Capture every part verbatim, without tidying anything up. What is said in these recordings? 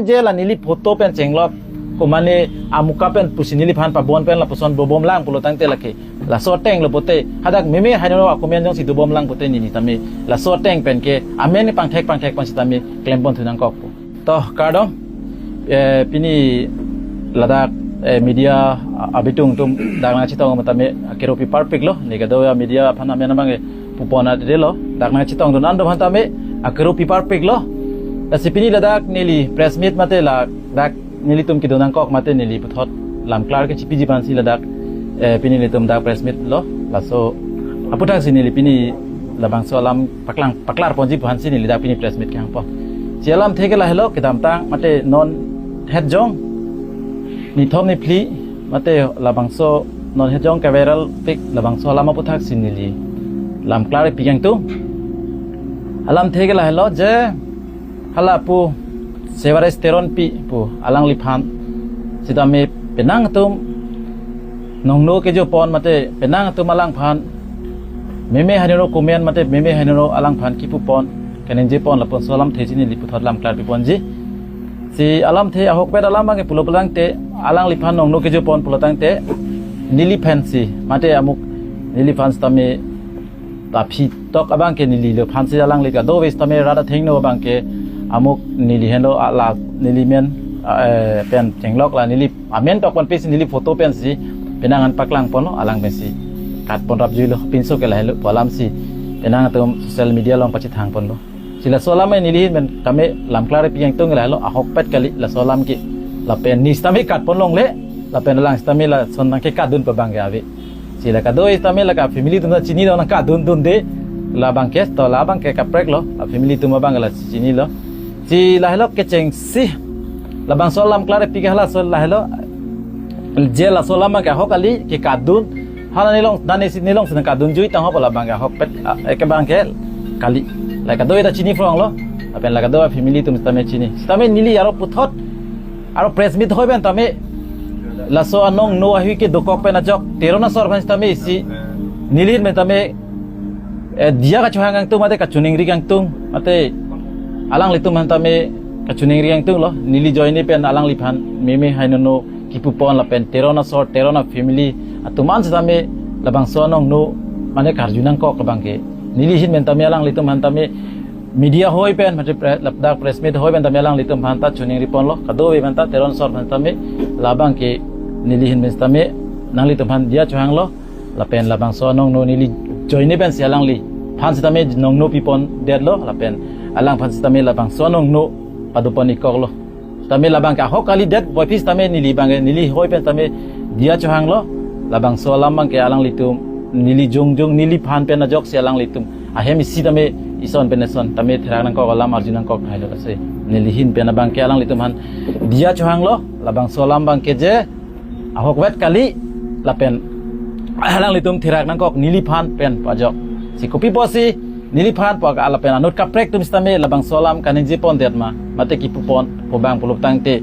je la neli photo pen chenglok, komane amuka pen pusi neliphan pabon pen lapuson bobom lang pulo tangte lake laso ateng lo pote, hadak meme henono a-comment jongsi dobom lang pote neli tame laso ateng pen ke amen pangthek pangthek pen sitame klempon thu nangkok. To kardom, eh, pini ladak, eh, media abitung atum dak nangchetong tame akero pi parpik lo, ne kadokave media aphan amen abang ke pupon adelo, dak nangchetong dun an do aphan tame akero pi parpik lo. Lasi pini ladak neli press meet mate ladak nelitum kedo nangkok mate neli puthot lamklar kechipiji aphansi ladak, eh, pini nelitum dak press meet lo. Laso aputhaksi neli pini labangso alam paklang paklar ponji aphansi neli dak pini press meet kehang pon. Si alamthe ke lahelo, kedamtang mate non het jong nithom niphli mate labangso non het jong ke-viral pik labangso alam aputhaksi neli lamklar pi kangtung. Alamthe ke lahelo je hala pu Sevares Teronpi pu alangliphan sitame penang atum nongno kejo pon mate penang atum alangphan meme henono comment mate meme henono alangphan kipu pon kaningje pon lapuson alamthe si neli puthot lamklar pi ponji. Si alamthe ahokpet alam abang ke pulo pulo tangte alangliphan nongno kejo pon pulo tangte neliphan si mate amuk neliphan sitame ta aphi tok abang ke neli lo aphansi alangli kadokave sitame rat athengno abang ke amuk neli henlo ala neli men, eh, pen chenglok la neli amen tok pen pisi neli photo pensi penang an paklang ponlo, alang pensi kat pon rapjuilo, pinso ke lahelo pu alamsi penang atum social media along pachethang ponlo. Si laso alam neli hin pen tame lamklar pi kangtung lahelo, ahokpet kali laso alam ke. Lapen ne sitame kat pon longle, lapen alang sitame lason nangkekatdun pu abang ke ave. Si la kadokave sitame lake family atum ta chini lo, nangkatdun dunde labang ke, to labang ke kaprek lo, la family atum abang ke la chinilo. Si lahelo kechengsi labangso lamklar pi ke halaso lahelo, je laso alam abang ke ahok kali kekatdun, hala nelong dan isi nelongsi nangkatdunjui tangho pu labang ke ahokpet, ah, eh, ke abang ke kali. La kadokave ta chini phrong lo, lapen la kadokave family atum sitame chini. Sitame neli aro puthot aro press meet hoi pen tame laso anongno ahui kedokok pen ajok Teron asor aphan sitame isi neli hin pen tame, eh, diya kachohang kangtung mate kachiningri kangtung mate alanglitum aphan tame kachiningri kangtung lo, neli ajoine pen alangliphan meme henono kipu pon lapen Teron asor Teron a-family atum an sitame labangso anongno mane karju nangkok abang ke neli hin pen tame alanglitum aphan tame media hoi pen mate pre-, ladak press meet hoi pen tame alanglitum aphan ta chiningri ponlo, kadokave aphan ta Teron asor aphan tame labang ke neli hin pen tame nanglitum aphan diya chohanglo, lapen labangso anongno neli ajoine pensi alangliphan sitame nongno pi pondetlo, lapen alangphan sitame labangso anongno pado pon ikoklo. Tame labang ke ahok kalidet, boipis tame neli abang ke neli hoi pen tame diya chohanglo, labangso alam abang ke alanglitum neli jongjong neliphan pen ajoksi alanglitum ahem isi tame ison pen ison tame therak nangkok alam arju nangkok thailo lasi neli hin pen abang ke alanglitum aphan diya chohanglo, labangso alam abang ke je ahokpet kali lapen alanglitum therak nangkok neliphan pen pu ajok. Si kopi pusi neliphan pu ajok lapen anut kaprek atum sitame labangso alam kaningje pondet ma mate kipu pon pu abang pulo tangte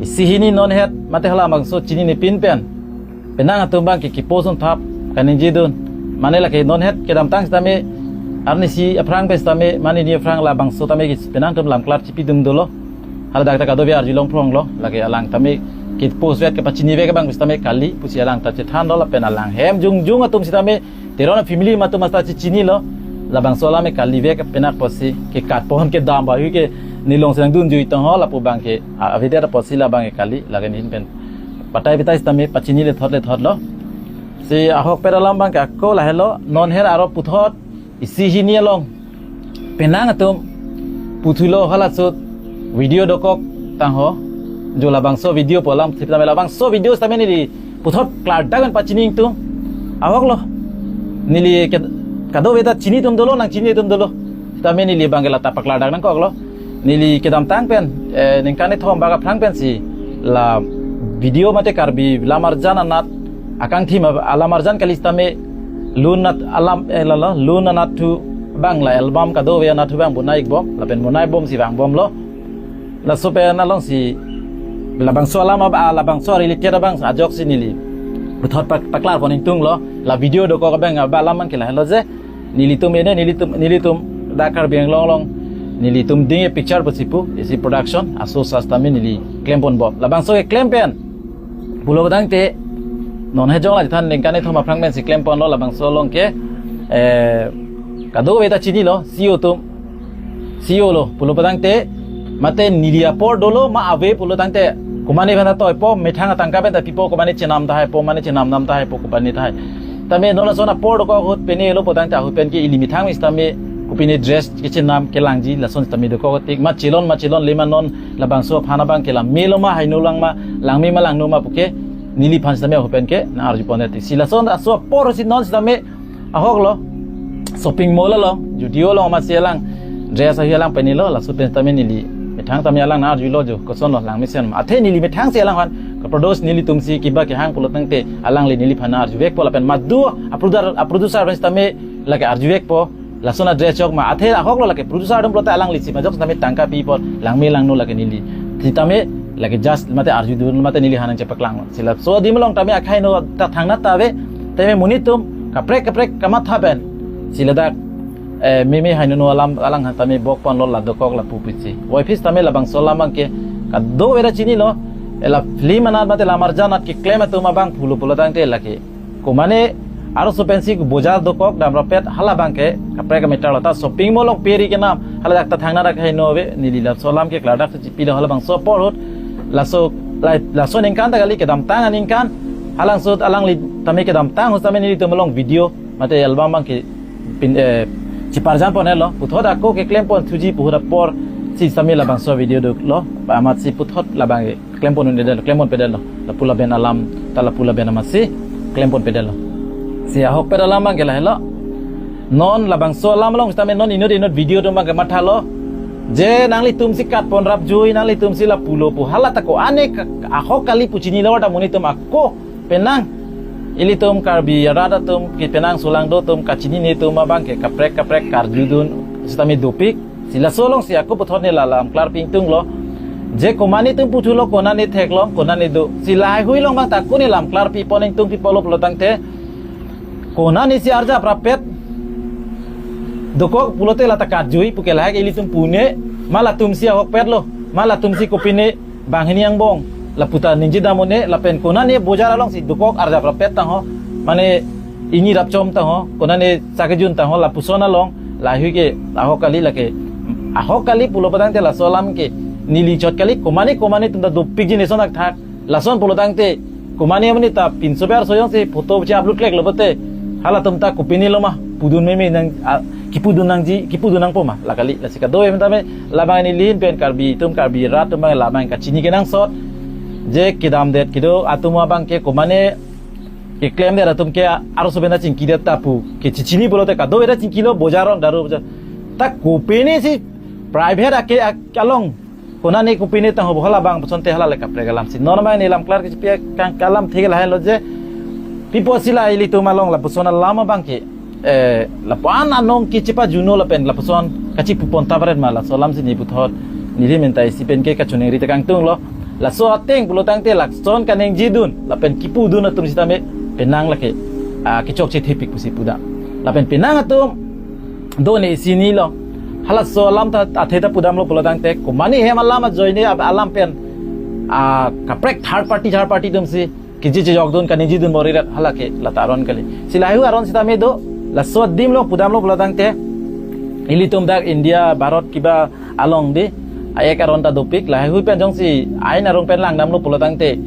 isi hini non het mate halabangso chinine pin pen penang atum abang ke kipu sun thap kaningje dun. Mane lake non het kedamtang sitame arnisi aphrang pen sitame mane ni aphrang labangso tame ke penang atum lamklar chipidun dolo. Haladak ta kadokave arjulong phronglo, lake alang tame ke post vet kepachini vek abang sitame kali pusi alang ta chethanlo lapen alang hem jongjong atum sitame Teron a-family atum ta chechinilo, labangso alam ke kali vek penang pusi kekat pon kedam ba hui ke nelongsi nangdunjui tangho lapu abang ke a-, avedet pusi labang ke kali, lake neli hin pen patai patai sitame pachini lethot lethotlo. Si ahokpet alam abang ke ako lahelo, non het aro puthot isi hini along penang atum puthulo halaso video dokok tangho, jo labangso video pu alamthe tame labangso video sitame neli puthot klardak pen pachini ingtung. Ahoklo. Neli ke kadokave ta chini atum dolo, nangchini atum dolo. Sitame neli abang ke la ta paklardak nangkoklo. Neli kedamtang pen, eh, ningkan kethom bak aphrang pensi la video mate Karbi lamarjan anat akangthim ab-, alamarjan kali sitame lun anat alam, eh, lalo, lun anat thu abang la album kadokave anat thu abang bonai ikbom, lapen bonai bomsi vangbomlo. Laso pen alongsi labangso alam ab-, ah, labangso related abang ajoksi neli puthot pak-, paklar pon ingtunglo, la video dokok abang, ah, ba alam abang ke lahelo je, nelitum ene, nelitum, nelitum dak Karbi Anglong along Nelitum Ding a Picture pusi pu, isi production, aso sas tame neli klempon bom. Labangso keklem pen pulo tangte, non hejong la chethan ningkan kethom aphrang pensi klemponlo, labangso along ke, eh, kadokave ta chinilo, C E O atum, C E O lo pulo tangte, mate neli apor dolo ma ave pulo tangte, komane aphan ta toipo, methang atangka pen ta pipo, komane chenam tahai po, mane chenam nam tahai po, komane tahai. Tame non lason apor dokok ahut pine lo pulo tangte, ahut pen ke ili methang sitame kopine dress kechenam kelangji, lason sitame dokok tik, ma chelon ma chelonle ma, non labangso aphan abang ke langmelo ma, haino lang ma, langme ma langno ma puke, neliphan sitame ahut pen ke nang-arjupon tik. Si lason aso apor si non sitame ahoklo, shopping mall along, Zudio along ma si alang dress ahi alang pinilo, laso pen tame neli methang tame alang nang-arjulo jo, kosonlo, langmesen ma. Athe neli methang si alangphan, kaproduce nelitum si kiba kehang pulo tangte, alangli neliphan nang-arjuvekpo lapen madu a-producer, a-producer pen sitame lake arjuvekpo, lason a-dress chok ma. Athe ahoklo, lake producer atum pulote alangli si majok sitame tangka pipo, langme langno lake neli. Sitame lake just mate arjudun mate neliphan nangchepaklang. Si laso adim along tame akhai no ta thangnat ta ave, tame monittum kaprek kaprek kamatha pen si ladak, eh, meme haino no alam alang tame bokponlo, la dokok lapu pusi. Voiphit tame labangso alam abang ke kadokave ta chinilo, eh, la film anat mate la marjan anat keklem atum abang pulo pulo tangte lake komane arloso pensi bojar dokok damrappet, hala abang ke kaprek a-matter lo. Ta shopping mall along peri kenam, hala dak ta thangnat dak haino ave, neli laso alam ke klardak si pilo, halabangso apor ahut, laso, la, laso aningkan ta kali, kedamtang aningkan, halangsut alangli tame kedamtang ahut tame nelitum along video mate album abang ke pin, eh, chiparjan pon helo, puthot ako keklempon thuji pu ahut apor si tame labangso video doklo, ba amat si puthot labang ke klempon un-edetlo, klempon pedetlo. Lapu laben alam, ta lapu laben amatsi klempon pedetlo. Si ahokpet alam abang ke lahelo. Non labangso alam along sitame non inut inut video atum abang ke mathalo. Je nanglitum si katpon rapjui, nanglitum si lapulo pu. Hala ta ko-an ke ahok kali pu chinilo ta monittum ako penang. Ilitum Karbi arat atum, kepenang solangdo atum, kachinine atum abang ke kaprek kaprek karjudun sitame dopik. Si laso along si ako puthot ne la lam klarpi ingtunglo. Je komane atum puthulo, konane theklong, konane do. Si lahaihui along abang ta ako ne lam klarpipon ingtung, pi pulo pulo tangte, konane si arjap rappet dokok pulote la ta karjui puke lahai ke ilitum pune, ma latum si ahokpetlo, ma latum si kopine banghini angbong, lapu ta ningje dam un-e, lapen konane bojar along si dokok arjap rappet tangho, mane ini rapchom tangho, konane sakejun tangho, lapuson along, lahaihui ke ahok kali lake. Ahok kali pulo pulo tangte laso alam ke neli chot kali, komane komane atum ta dopik jinis onak thak. Lason pulo tangte, komane mane ta pinso ber soyong si photo che upload kleklo pulote, halatum ta kopinelo ma, pudun meme nang, a, kipudun nangji, kipudun nangpo ma, la kali, lasi kadokave tame, labang neli ahin pen Karbi atum, Karbi arat atum abang labang kachini kenangsot. Je kedamdet kedo atum abang ke komane keklemdet atum ke arloso pen ta chingkidet ta pu. Kechechini pulote kadokave ta chingkilo, bojar along, daru bojar. Ta kopine si private ake, ak-, along, konane kopine tangho bo, hala abang pusonte hala le kaprek alam si. Non abang ne lam klar kechipi kang kalam thek lahelo je, pi pusi la ilitum along lapuson alam abang ke, eh, lapu-an anong ke chepajuno lapen lapuson kachipupon ta baret ma, laso alam si ne puthot neli mentai si pen ke kachiningri ta kangtunglo. Laso ateng pulo tangte lason kaningjedun lapen kipudun atum sitame penang lake, ah, kechokche thepik pusi pudam. Lapen penang atum do ne isi nilo. Halaso alam ta athe ta pudamlo pulo tangte, komane hem alam ajoine ab-, alam pen, ah, kaprek third party, third party atum si keji chejokdun, kaningjedun bor-iret, hala ke la ta aron kali. Si lahaihui aron sitame do, laso adim along pudamlo pulo tangte, ilitum dak India, Bharat kiba along dei, a-ek aron ta dopik, lahaihui pen jongsi ain arong pen langdamlo pulo tangte,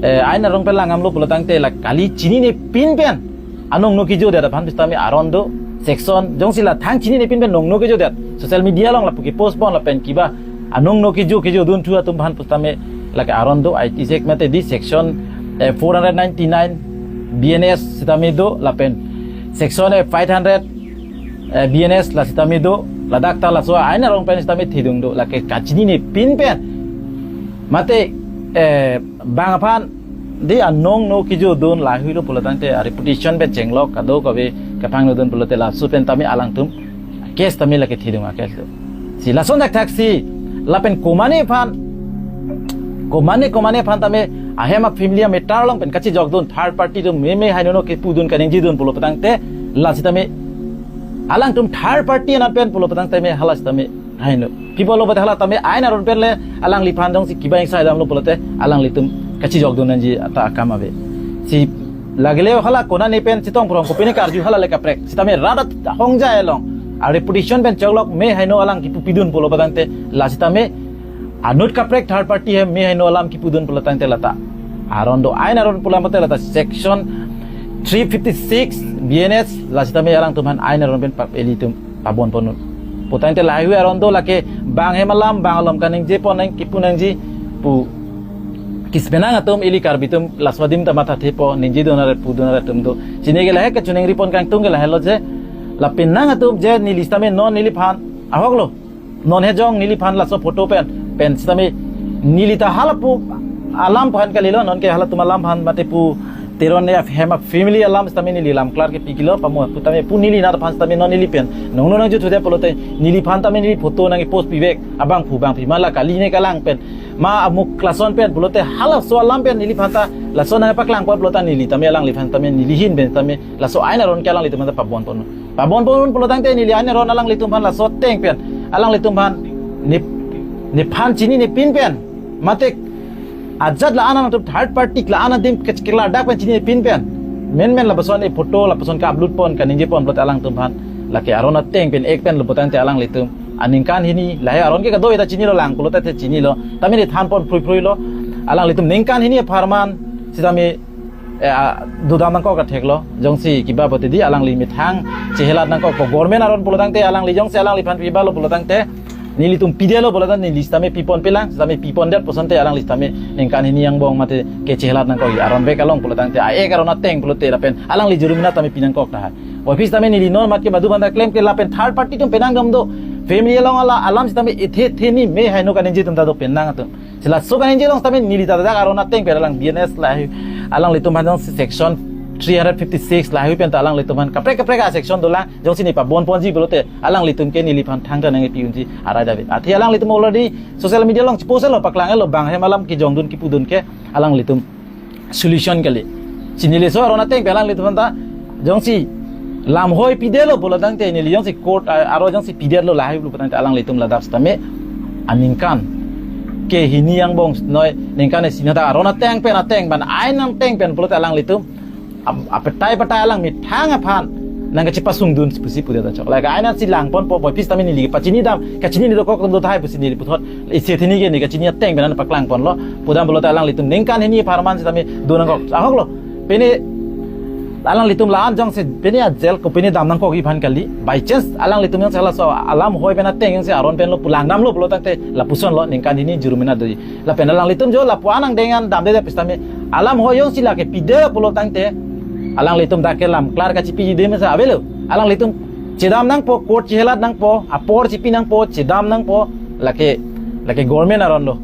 eh, ain arong pen langdamlo pulo tangte, la kali chinine pin pen anong no kejodet aphan pusitame aron do, section, jongsi la thang chinine pin pen nong no kejodet, social media along lapu kepost pon lapen kiba anong no kejo, kejodunthu atum aphan pusitame lake aron do, I T sek mate dei section, eh, four hundred ninety-nine B N S sitame do, lapen section, eh, five hundred, eh, B N S la sitame do, ladak ta laso ain arong pen sitame thedung do, lake kachinine pin pen. Mate, eh, bang aphan dei anong no kejodun, lahaihuilo pulo tangte a-reputation pen chenglok, kadokave kapangnodun pulote laso pen tame alangtum case tame lake thedung a-case do. Si lason thakthak si, lapen komane aphan, komane, komane aphan tame ahem a-family a-matter along pen kachejokdun, third party atum meme haino no kipudun, kaningjedun pulo tangte, la sitame alangtum third party anat pen pulo tangte me hala sitame Haino. Pi apotlo pulote hala tame ain aron pen le alangliphan jongsi kiba ingsa damlo pulote alanglitum kachijokdun nangji ata akam ave. Si lagile hala konane pen chetong phrong kopine karju hala le kaprek. Sitame rat ahongjai along a reputation pen choklok me haino alam kipu pidun pulo pulotangte la sitame anut kaprek third party he me haino alam kipudun pulotangte lata aron do, ain aron pulang pulote lata section three fifty-six B N S la sitame alangtum aphan ain aron pen pap elitum pabon ponnon. Pulotangte laheihui aron do, lake bang hem alam bang alom kaningje pon nang kipu nangji pu kispenang atum ili Karbi atum laso adim ta mathathepo, ningjedun arat pudun arat atum do. Chini ke lahei kachiningri pon kangtung ke lahelo je, la penang atum je neli sitame non neliphan ahoklo. Non hejong neliphan laso photo pen, pen sitame neli ta hala pu alam aphan kalilo, non ke halatum alam aphan mate pu Teron ne hem a family alam sitame neli lam klar ke pikilo pamo putame pu neli nat aphan sitame non neli pen nongno nangju thude pulote neliphan tame neli photo nangpost pivek abangphu bangphli ma la kali ne kalang pen ma amuk lason pen pulote halaso alam pen neliphan ta lason nangpaklang pon pulote neli tame alangliphan tame neli ahin pen tame laso ain aron ke alanglitum ta pabon pon. Pabon pon pulotangte neli ain aron alanglitum aphan laso ateng pen alanglitum aphan ne, nephan chini nepin pen mate ajat la-an atum third party la-an adim ke, keklardak pen chini nepin pen menmen lapuson e photo lapuson ka-upload pon kaningje pon pulote alangtum aphan lake aron ateng pen ek pen lo pulotangte alanglitum aningkan hini lahei aron ke kado-eta chinilo lang pulote te chinilo tame ne than pon phrui phrui lo. Alanglitum ningkan hini apharman sitame eh, a, dodam nangkok kathek lo. Jongsi kiba pulote di alangli methang chehelat nangkokpo government aron pulotangte alangli jongsi alangliphan pibalo pulotangte nelitum pidelo pulotangte neli sitame pipon pelang sitame pipondet pusonte alangli sitame ningkan hini angbong mate kechehelat nangkok aron bek along pulotangte a-ek aron ateng pulote lapen alangli jurumina tame pinangkok tahai. Office tame neli non mat ke madu banda klem ke lapen third party atum penang dam do. Family along ala alam sitame ethe the ni me haino kaningje atum ta do penang atum. Si laso kaningje along sitame neli ta dak aron ateng pen alang B N S lahei alanglitum aphan jongsi section three hundred fifty-six lahei pen ta alanglitum aphan kaprek kaprek a-section dolang jongsi ne pabon ponji pulote alanglitum ke neliphan thangta nangpi unji arai dave. Athe alanglitum already social media along post lo paklang lo bang hem alam kejongdun kipudun ke alanglitum solution kali. Si neli laso aron ateng pen alanglitum aphan ta jongsi lamhoi pidelo pulotangte neli jongsi court a, aro jongsi pidetlo lahei pulotangte alanglitum ladak sitame aningkan ke hini angbong noi ningkan isi nata aron ateng pen ateng ban ain ateng pen pulote alanglitum ap-, apetai petai alang methang aphan nangkachepasungdun pusi pudet ta chok. Lake ain si lang ponpo office tame neli pachini dam kachini ni dokok atum do tahai pusi neli puthot isi thini ke ne kachini ateng pen nangpaklang ponlo. Pudam pulote alanglitum ningkan hini apharman sitame do nangkok ahoklo. Pine alanglitum la-an jongsi pine a-jail kopine dam nangkokji aphan kali. By chance alanglitum jongsi halaso alamhoi pen ateng jongsi aron pen lo pulang damlo pulotangte lapuson lo ningkan hini jurumina doji. Lapen alanglitum jo lapu-an angdeng an damde de pusitame alamhoi jongsi lake pide pulotangte alanglitum dak ke lam klar kachipiji de mesa avelo. Alanglitum chedam nangpo, court chehelat nangpo, apor chipi nangpo, chedam nangpo, lake, lake government aron lo.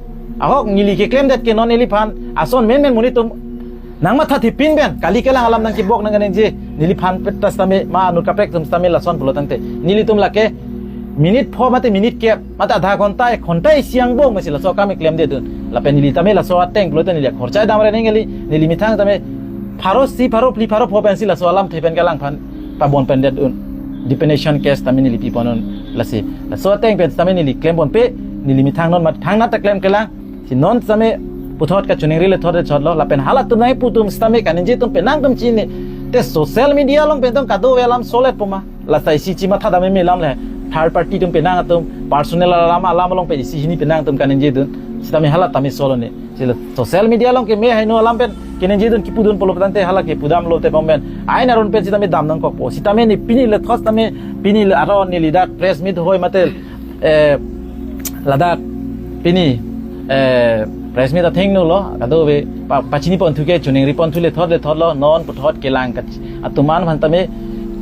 Ahok neli keklemdet ke non neliphan ason menmen monit atum nangmathathepin pen kali kelang alam nangkebok nangkaningje neliphan pet ta sitame ma anut kaprek atum sitame lason pulotangte nelitum lake minute pho mate minute kep mate adha ghonta ek ghonta isi angbong mesi laso akam keklemdedun. Lapen neli tame laso ateng pulote neli akhorcha damre neng kali, neli methang tame pharo isi pharo phli pharo pho pensi laso alamthe pen kelangphan pabon pendetdun. Defamation case tame neli piponnon. Lasi laso ateng pen tame neli klem ponpe, neli methang non mat thangnat ta klem kelang. Si non tame puthot kachiningri lethot lethotlo lapen halatum nangpu atum sitame kaningje atum penang atum chini. Te social media along pen atum kadokave alam soletpo ma. Lasi isi chimatha dam me lam le. Third party atum penang atum, personal alam alam along pen isi hini penang atum kaningjedun. Sitame hala tame solone. Si la social media along ke me haino alam pen keningjedun kipudun pulotangte hala kepudamlo te pom pen ain aron pen sitame dam nangkokpo. Sitame ne pini lethot tame pini le aron neli dak press meet hoi mate eh, ladak pini eh, press meet athengno lo kadokave pa, pachini ponthu ke chiningri ponthu lethot lethotlo non puthot kelang kach-, atum aphan tame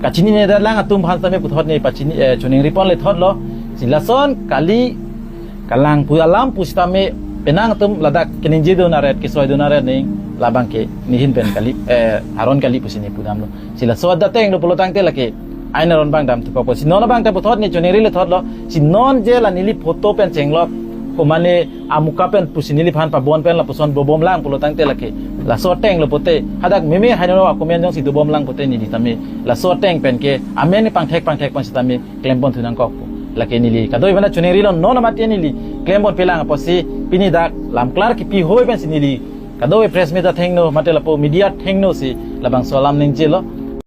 kachinine detlang atum aphan tame puthot ne pachini eh, chiningri pon lethotlo. Si lason kali kelang pu alam pusitame penang atum ladak keningjedun aret kesoidun aret ning labang ke ne ahin pen kali eh, aron kali pusi ne pudamlo. Si laso adateng lo pulotangte lake ain aron abang damthu kokpo. Si non abang ta puthot ne chiningri lethotlo. Si non je la neli photo pen chenglok komane amuka pen pusi neliphan pabon pen lapuson dobom lang pulotangte lake laso ateng lo pote hadak meme haino akomen jongsi dobom lang pote neli tame laso ateng pen ke amen pangthek pangthek pon sitame klem ponthu nangkokpo. Lake neli kadoi bana chuningri lo, non mati neli klem ponpe lang apotsi pini dak lamklar kipi hoi pensi neli kadoi press meet athengno mate lapu media athengno si labangso alam ningjelo.